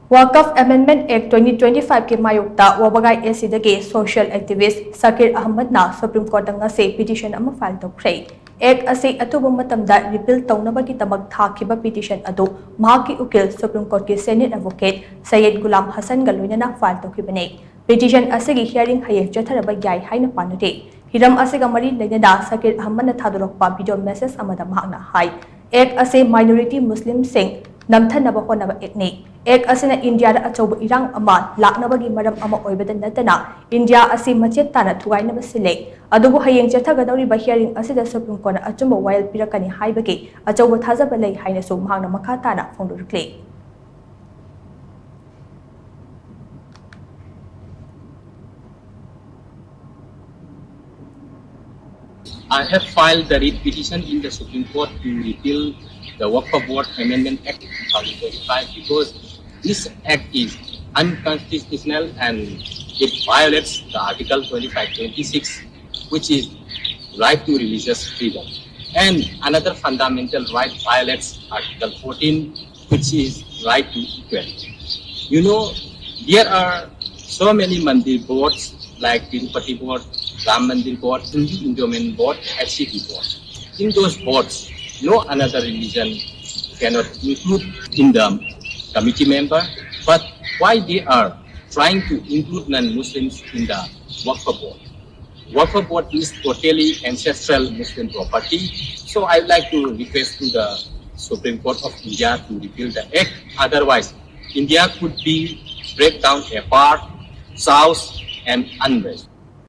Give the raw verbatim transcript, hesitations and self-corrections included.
Waqf Amendment Act twenty twenty-five ꯀꯤ ꯃꯥꯌꯣꯛꯇ ꯋꯥꯕꯒꯥꯏ ꯑꯦꯁꯤꯗꯒꯤ social activist ꯁꯀꯤꯔ ꯑꯍꯃꯗꯅ Supreme Courtꯇ ꯉꯁꯤ petition ꯑꯃ file ꯇꯧꯈ꯭ꯔꯦ꯫ Act ꯑꯁꯤ ꯑꯊꯨꯕ ꯃꯇꯝꯗ repeal ꯇꯧꯅꯕꯒꯤꯗꯃꯛ ꯊꯥꯈꯤꯕ petition ꯑꯗꯨ ꯃꯍꯥꯛꯀꯤ ꯎꯀꯤꯜ Supreme Courtꯀꯤ senior advocate ꯁꯩꯌꯦꯗ ꯒꯨꯂꯥꯝ ꯍꯁꯟꯒ ꯂꯣꯏꯅꯅ file ꯇꯧꯈꯤꯕꯅꯤ꯫ Petition ꯑꯁꯤꯒꯤ hearing ꯍꯌꯦꯡ ꯆꯠꯊꯔꯕ ꯌꯥꯏ ꯍꯥꯏꯅ ꯄꯥꯅꯔꯤ꯫ ꯍꯤꯔꯝ ꯑꯁꯤꯒ ꯃꯔꯤ ꯂꯩꯅꯅ ꯁꯀꯤꯔ ꯑꯍꯃꯗꯅ ꯊꯥꯗꯣꯔꯛꯄ video message ꯑꯃꯗ ꯃꯍꯥꯛꯅ ꯍꯥꯏ, Act ꯑꯁꯤ minority ꯃꯨꯁꯂꯤꯝꯁꯤꯡ ꯅꯝꯊꯅꯕ ꯍꯣꯠꯅꯕ actꯅꯤ꯫ Act ꯑꯁꯤꯅ ꯏꯟꯗꯤꯌꯥꯗ ꯑꯆꯧꯕ ꯏꯔꯥꯡ ꯑꯃ ꯂꯥꯛꯅꯕꯒꯤ ꯃꯔꯝ ꯑꯃ ꯑꯣꯏꯕꯗ ꯅꯠꯇꯅ ꯏꯟꯗꯤꯌꯥ ꯑꯁꯤ ꯃꯆꯦꯠ ꯇꯥꯅ ꯊꯨꯒꯥꯏꯅꯕ ꯁꯤꯜꯂꯤ꯫ ꯑꯗꯨꯕꯨ ꯍꯌꯦꯡ ꯆꯠꯊꯒꯗꯧꯔꯤꯕ hearing ꯑꯁꯤꯗ Supreme Courtꯅ ꯑꯆꯨꯝꯕ ꯋꯥꯌꯦꯜ ꯄꯤꯔꯛꯀꯅꯤ ꯍꯥꯏꯕꯒꯤ ꯑꯆꯧꯕ ꯊꯥꯖꯕ ꯂꯩ ꯍꯥꯏꯅꯁꯨ ꯃꯍꯥꯛꯅ ꯃꯈꯥ ꯇꯥꯅ ꯐꯣꯡꯗꯣꯔꯛꯂꯤ꯫ I have filed the writ petition in the Supreme Court to repeal the Waqf Board Amendment Act two thousand twenty-five because this act is unconstitutional and it violates the Article twenty-five twenty-six, which is right to religious freedom, and another fundamental right violates Article fourteen, which is right to equality. You know, there are so many mandir boards like Tirupati Board, Ram Mandir Board, Hindu Endowment Board, H C D Board. In those boards, no another religion cannot include in the committee member, but why they are trying to include non-Muslims in the Waqf Board? Waqf Board is totally ancestral Muslim property. So I would like to request to the Supreme Court of India to repeal the act. Otherwise, India could be break down apart, chaos and unrest.